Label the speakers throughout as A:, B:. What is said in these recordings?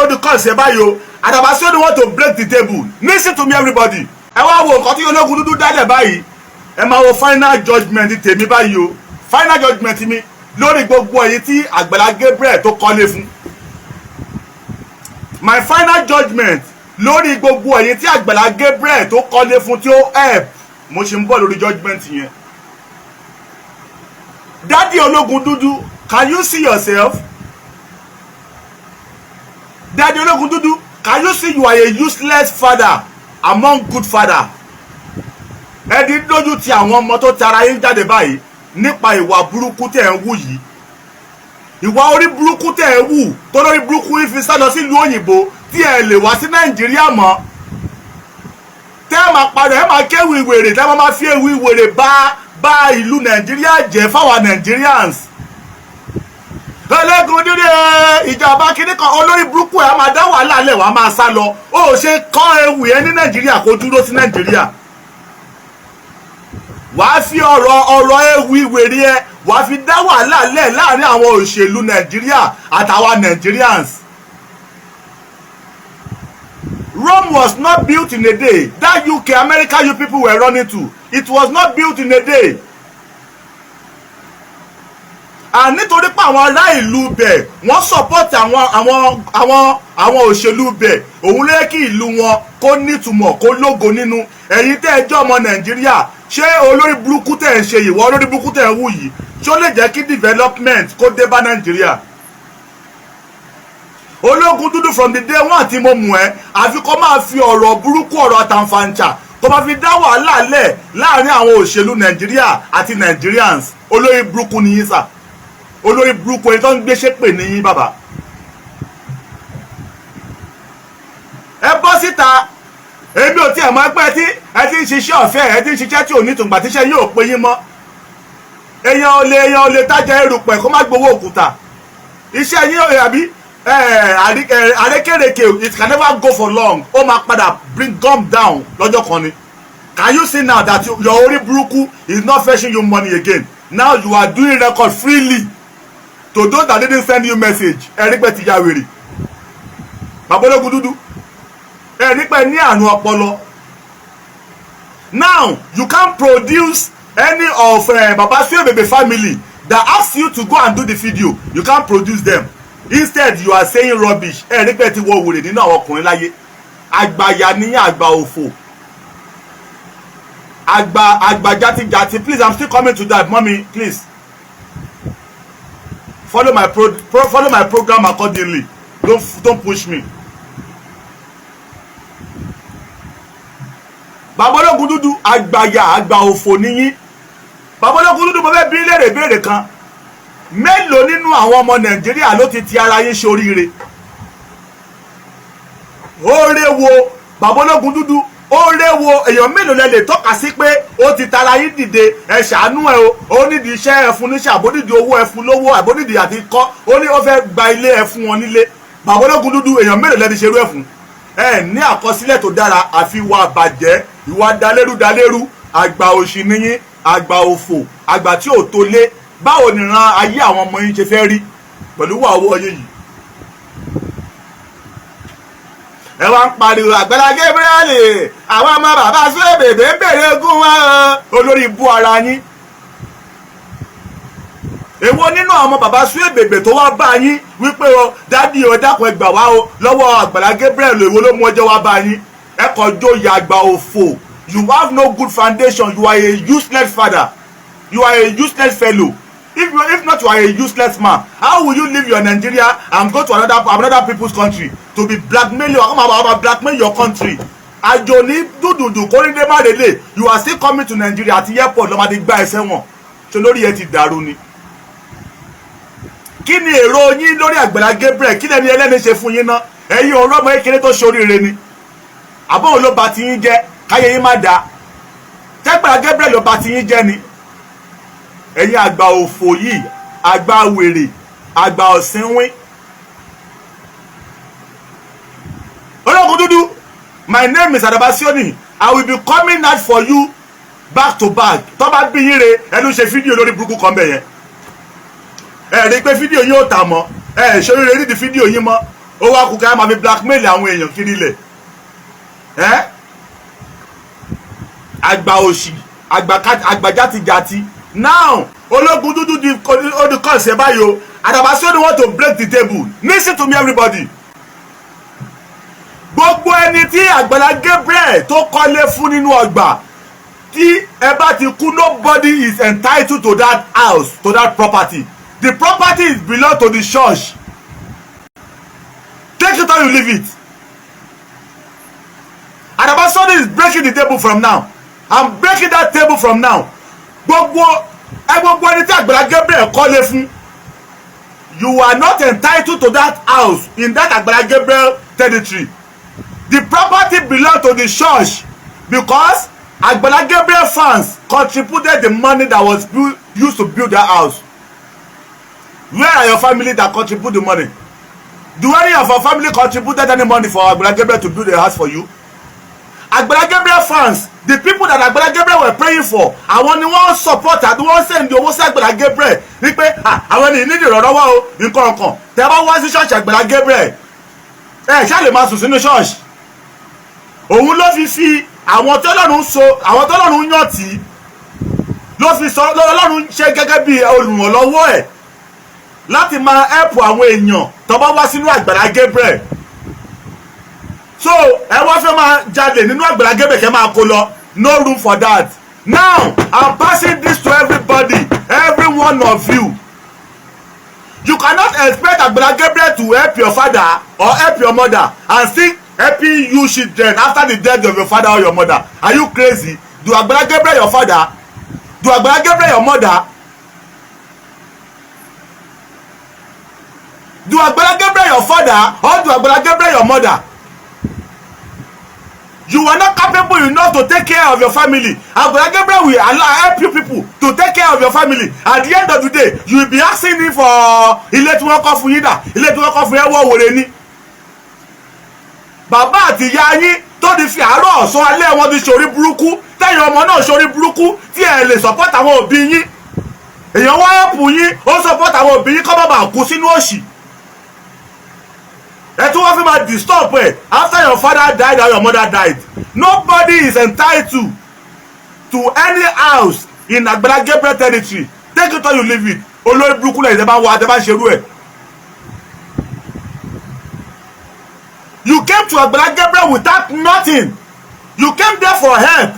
A: Ó di kọ́ọ̀sì ẹ báyìí o. Àdàbà Síónì want to break the table. Listen to me, everybody. Ẹ wá wo nǹkan tí ológun dúdú dálẹ̀ báyìí. Ẹ máa wo final judgement tèmi báyìí o, final judgement mi lórí gbogbo èyí tí Àgbàlá Gabriel tó kọ́lé fún. My final judgement lórí gbogbo èyí tí Àgbàlá Gabriel tó kọ́lé fún, tí ó help. Mo ṣe ń bọ̀ lórí judgement yẹn. Daddy ológun dúdú, can you see yourself? Daddy ológun dúdú, can you see you are a useless father among good father? Ẹni lójú ti àwọn ọmọ tó tara yín jáde báyìí nípa ìwà burúkú tẹ̀ ń wù yìí, ìwà orí burúkú tẹ̀ ń wù, tó lórí burúkú yìí fi sá lọ sílùú òyìnbó, tí ẹ lè wá sí Nàìjíríà mọ́, tẹ́ ẹ máa padà, ẹ máa kéwì wèrè, tẹ́ ẹ máa fi ewì wèrè bá ìlú Nàìjíríà jẹ́ fáwọn Nigerians. Ológun dúdú, ìjọba kìíní kan, olórí burúkú, ẹ máa dá wàhálà lẹ̀, wàá máa sá lọ. Ó ṣe kọ́ ewì ẹ ní Nàìjíríà, kó dúró sí Nàìjíríà. Wàá fi ọ̀rọ̀ ewì wèrè ẹ, wàá fi dá wàhálà lẹ̀ láàrin àwọn òṣèlú Nàìjíríà àtàwọn Nigerians. Rome was not built in a day. That UK, America you people were running to, it was not built in a day. And nítorí pé àwọn ará ìlú bẹ̀, wọ́n support àwọn òṣèlú bẹ̀, òun ló yẹ kí ìlú wọn kó nítumọ̀, kó lógo nínú. Ẹ̀yin tẹ́ ẹ jẹ́ ọmọ Nàìjíríà, ṣé olórí burúkú tẹ́ ẹ ń ṣe, ìwọ olórí burúkú tẹ́ ẹ ń wù yìí, ṣó lè jẹ́ kí development kó dé bá Nàìjíríà? Ológun dúdú, from the day one tí mo mú ẹ, àfi kó máa fi ọ̀rọ̀ burúkú, ọ̀rọ̀ àtàǹfàǹchà, kó máa fi dá wàhálà lẹ̀ láàrin àwọn òṣèlú Nàìjíríà àti Nigerians. Olórí burúkú ni yín sà. Olórí burúkú, ẹni tó ń gbé ṣépè ní yín, bàbá. Ẹ bọ́ síta. Èmi ò tiẹ̀ mọ̀ pé tí ẹ ti ń ṣiṣẹ́ ọ̀fẹ́, ẹ ti ń ṣiṣẹ́ tí ò ní tùǹgbà, tíṣẹ́ yóò pé yín mọ́. Èèyàn ò lè tajà erùpẹ̀ kó má gbowó òkúta. Iṣẹ́ yín ò àbí àrékèrèkè, it can never go for long. Ó máa padà bring gum down lọ́jọ́ kan ni. Can you see now that your orí burúkú is not fetching you money again? Now you are doing record freely to those that didn't send you message. Ẹ̀rí pẹ́ ti ya wèrè, bàbá ológun dúdú. Ẹ̀rí pẹ́ ní àrùn ọpọlọ. Now you can't produce any of Baba Suebebe family that ask you to go and do the video. You can't produce them. Instead, you are saying rubbish. Ẹ̀rí pẹ́ ti wọ wèrè nínú àwọn ọkùnrin láyé. Àgbàyà ní, àgbà òfò, àgbà jatijati. Please, I'm still coming to that. Mommy, please follow my program accordingly. Don't push me. Bàbá ológun dúdú, àgbàyà, àgbà òfò níyín. Bàbá ológun dúdú, mo fẹ́ bí léèrè béèrè kan. Mélòó nínú àwọn ọmọ Nàìjíríà ló ti ti ara yín ṣoríire? Oore wo, bàbá ológun dúdú, oore wo, èèyàn mélòó lẹ lè tọ́ka sí pé ó ti tara yín dìde? Ẹ ṣàánú ẹ o, ó nídìí iṣẹ́, ẹ fún níṣẹ́, àbónídìí owó, ẹ fún lówó, àbónídìí àti kọ́, ó ní ó fẹ́ gba ilé, ẹ fún wọn nílé. Bàbá ológun dúdú, èèyàn mélòó lẹ ti ṣerú ẹ fún? Ẹ ní àkọsílẹ̀ tó dára, àfi ìwà àbàjẹ́, ìwà dalérú dalérú. Àgbà òṣì níyín, àgbà òfò, àgbà tí ò tó lé. Báwo ni ran ayé àwọn ọmọ yín ṣe fẹ́ rí pẹ̀lú wà owó yín yìí? Ẹ wá ń pariwo Àgbàlá Gabriel, àwọn ọmọ bàbá Suebebe ń bèrè ogún wọn. Olórí ibú ara yín. Èwo nínú àwọn ọmọ bàbá Suebebe tó wá bá yín wípé o, daddy o, dákun, ẹ gbà wá o lọ́wọ́ Àgbàlá Gabriel? Èwo ló mú ọjọ́ wá bá yín? Ẹ kàn jóyè àgbà òfò. You have no good foundation. You are a useless father. You are a useless fellow. If not, you are a useless man. How will you leave your Nigeria and go to another people's country to be blackmail your, come about blackmail your country? Àjò ní dúdùdù kórìndé má relè. You are still coming to Nigeria. Àti airport lọ́mọdé gbá ẹsẹ̀ wọn. Ṣe lórí ẹ ti dàrú ni? Kí ni èrò yín lórí Àgbàlá Gabriel? Kí lẹni ẹlẹ́ni ṣe fún yín ná? Ẹ̀yin òun rọ́mọ kékeré tó ṣoríire ni, àbọ̀wò ló ba ti yín jẹ́ káyé yín má dáa? Tẹ́gbàlá Gabriel ló ba ti yín jẹ́ ni? Ẹ̀yin àgbà òfò yìí, àgbà wèrè, àgbà ọ̀sìnwín. Ológun dúdú, my name is Adaba Sioni. I will be coming out for you back to back. Tó bá bí yín re, ẹnu ṣe fídíò lórí burúkú kan bẹ̀ yẹn. Ẹ rí i pé fídíò yín ò tà mọ́. Ẹ ṣe oríire nídìí fídíò yín mọ́. Ó wá kú ká máa fi blackmail àwọn èèyàn kiri ilẹ̀ ẹ́. Àgbà òṣì, àgbà játijàti. Now, ológun dúdú di ó di kọ́ ṣe báyìí o. Àdàbà Síónì want to break the table. Listen to me, everybody. Gbogbo ẹni tí Àgbàlá Gabriel tó kọ́lé fún nínú ọgbà, tí ẹ bá ti kú, nobody is entitled to that house, to that property. The property is belong to the church. Take it or you leave it. Àdàbà Síónì is breaking the table from now. I'm breaking that table from now. Gbogbo ẹ, gbogbo ẹni tí Àgbàlá Gabriel kọ́lé fún, you are not entitled to that house in that Àgbàlá Gabriel territory. The property belong to the church because Àgbàlá Gabriel fans contributed the money that was used to build that house. Where are your family that contribute the money? Do any of your family contributed any money for Àgbàlá Gabriel to build a house for you? Àgbàlá Gabriel fans, the people that Àgbàlá Gabriel were praying for, àwọn ni wọ́n support àti wọ́n send owó sí Àgbàlá Gabriel wípé àwọn ènìyàn nídìí ìrànlọ́wọ́ o. Nǹkan kan tẹ́ bá wá sí ṣọ́ọ̀ṣì Àgbàlá Gabriel, ẹ ṣáà lè máa sùn sínú ṣọ́ọ̀ṣì. Òun ló fi àwọn tọ́lọ́run so, àwọn tọ́lọ́run yàn tí ló fi sọ, lọ́lọ́run ṣe gẹ́gẹ́ bí olùrànlọ́wọ́ ẹ̀ láti máa help àwọn èèyàn tó bá wá sínú Àgbàlá Gabriel. So ẹ wá fẹ́ máa jalè nínú Àgbàlá Gabriel, kẹ́ máa kó lọ. No room for that. Now I'm passing this to everybody, every one of you. You cannot expect Àgbàlá Gabriel to help your father or help your mother and still helping you children after the death of your father or your mother. Are you crazy? Do Àgbàlá Gabriel your father? Do Àgbàlá Gabriel your mother? Do Àgbàlá Gabriel your father or do Àgbàlá Gabriel your mother? You are not capable enough to take care of your family. Àgbàlá Gabriel will allow help you people to take care of your family. At the end of the day, you will be asking him for ilé tí wọ́n kọ́ fún yín dà, ilé tí wọ́n kọ́ fún yín wọ́ wòre ní. Bàbá àti ìyá yín tó ti fi àárọ̀, ọ̀sán, alẹ́ wọn ti ṣorí burúkú, tẹ̀yìn ọmọ náà ṣorí burúkú tí ẹ lè support àwọn òbí yín. Èèyàn wá help yín, ó support àwọn òbí yín kọ́ bàbà kú sínú òṣì, ẹ tún wọ́n fi máa disturb ẹ after your father died or your mother died. Nobody is entitled to any house in Agbala Gabriel territory. Take it or you leave it. Olórí burúkú lẹ́yìn tẹ́ bá wọ àtẹ́ bá ṣerú ẹ̀. You came to Agbala Gabriel without nothing. You came there for help,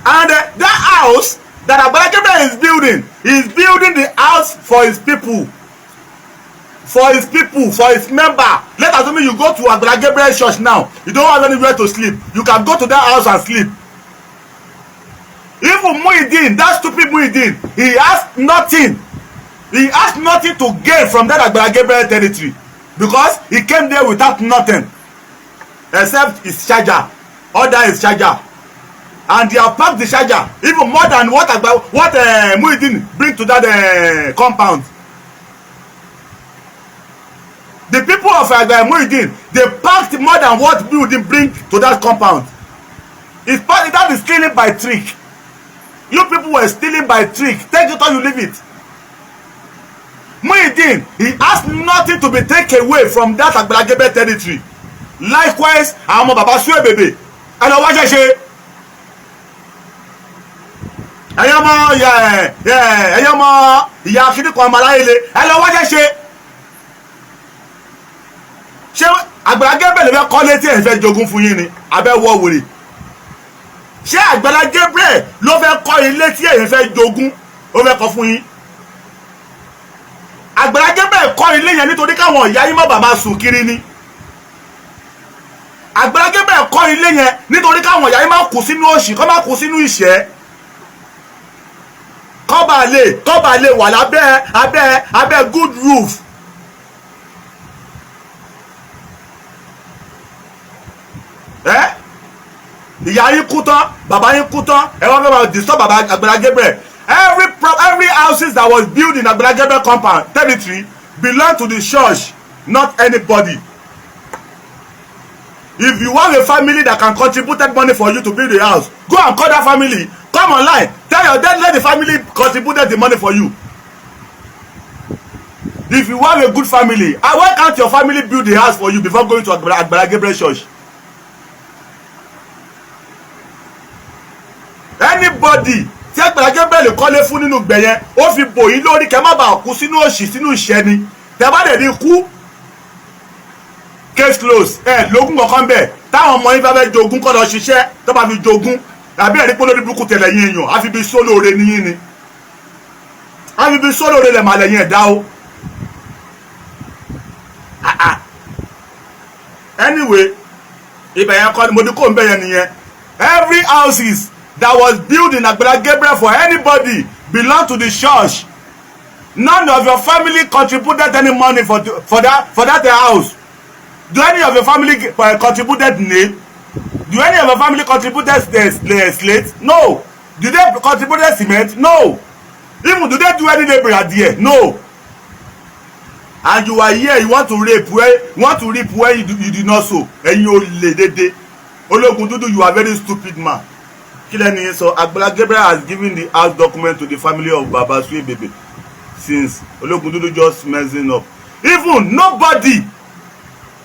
A: and that house that Agbala Gabriel is building, he is building the house for his people, for his people, for his member. Let assume you go to Agbala Gabriel church now, you don't have anywhere to sleep, you can go to that house and sleep. Even Muideen, that stupid Muideen, he has nothing, he has nothing to gain from that Agbala Gabriel territory because he came there without nothing except his charger, order his charger, and they have packed the charger even more than what Agba what Muideen bring to that compound. The people of Agba Muideen, they packed more than what Muideen bring to that compound. It's part that is stealing by trick. You people were stealing by trick. Take it or you leave it. Muideen, he has nothing to be taken away from that Agbala Gabriel territory. Likewise, àwọn ọmọ bàbá Suebebe, ẹ lọ wá ṣẹ̀ṣẹ̀. Ẹ̀yin ọmọ, ẹ̀yin ọmọ ìyá akíndíkan, ọmọ aláyẹlẹ, ẹ lọ wá ṣẹ̀ṣẹ̀. Ṣé Àgbàlá Gabriel fẹ́ kọ́lé tí ẹ̀ fẹ́ jogún fún yín ni abẹ́ wọ wèrè? Ṣé Àgbàlá Gabriel ló fẹ́ kọ́ ilé tí ẹ̀yin fẹ́ jogún, ó fẹ́ kọ́ fún yín? Àgbàlá Gabriel kọ́ ilé yẹn nítorí káwọn ìyá yín má bàa máa sùn kiri ni. Àgbàlá Gabriel kọ́ ilé yẹn nítorí káwọn ìyá yín má kú sínú òṣì, kọ́ má kú sínú ìṣẹ́, kọ́ bá lè wà lábẹ́ abẹ́ good roof. Ẹ ìyá yín kú tán, bàbá yín kú tán, ẹ wọ́n fẹ́ máa disturb bàbá Àgbàlá Gabriel. Every houses that was built in Àgbàlá Gabriel compound territory belong to the church, not anybody. If you have a family that can contribute that money for you to build a house, go and call that family. Come online, tell your dad, let the family contribute the money for you. If you have a good family, ah, why can't your family build a house for you before going to Agbala Gabriel Church? Anybody tí Agbala Gabriel kọ́lé fún nínú gbẹ̀yẹn, ó fi bò yín lórí kẹ́ má bàa kú sínú òṣì, sínú ìṣẹ́ ni. Tẹ́ bá dẹ̀ ní kú, case close. Ẹ lógún kankan bẹ́ẹ̀. Táwọn ọmọ yín bá fẹ́ jogún, kọ́ lọ ṣiṣẹ́ tó bá fi jogún. Àbí ẹ̀rí pé lórí burúkú tẹ̀lé yín èèyàn, àfi bí sólóore níyín ni, àfi bí sólóore lẹ̀ màlẹ̀ yín ẹ̀dá o. Ah, ah. Anyway, ibẹ̀ yẹn kọ́ ni mo ní kó ń bẹ̀ yẹn nìyẹn. Every houses that was built in Agbala Gabriel for anybody belong to the church. None of your family contributed any money for that house. Do any of your family contributed nail? Do any of your family contributed the slate? No. Do they contributed cement? No. Even do they do any labour there? No. And you are here, you want to reap where you did not sow. Ẹ̀yin ò lè dédé ológun dúdú. You are very stupid man. Kí lẹ́ni yẹn sọ? Agbala Gabriel has given the house document to the family of Baba Suebebe since. Ológun dúdú just messing up. Even nobody.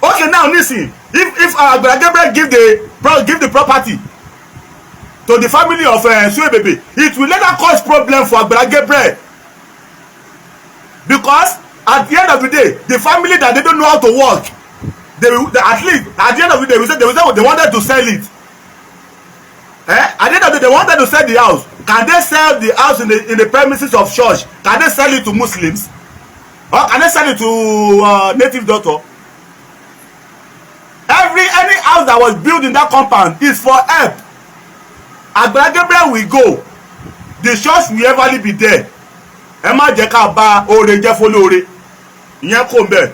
A: Okay, now listen. If Agbala Gabriel give the property to the family of Suebebe, it will later cause problem for Agbala Gabriel, because at the end of the day, the family that they don't know how to work, they will they, at least at the end of the day, they will say they wanted to sell it. Eh, at the end of the day, they wanted to sell the house. Can they sell the house in the premises of church? Can they sell it to Muslims, or can they sell it to native doctor? Every any house that was built in that compound is for help. Agbala Gabriel will go, the church will everly be there. Ẹ má jẹ́ ká bà oore jẹ́ fólóore. Ìyẹn kò ń bẹ̀.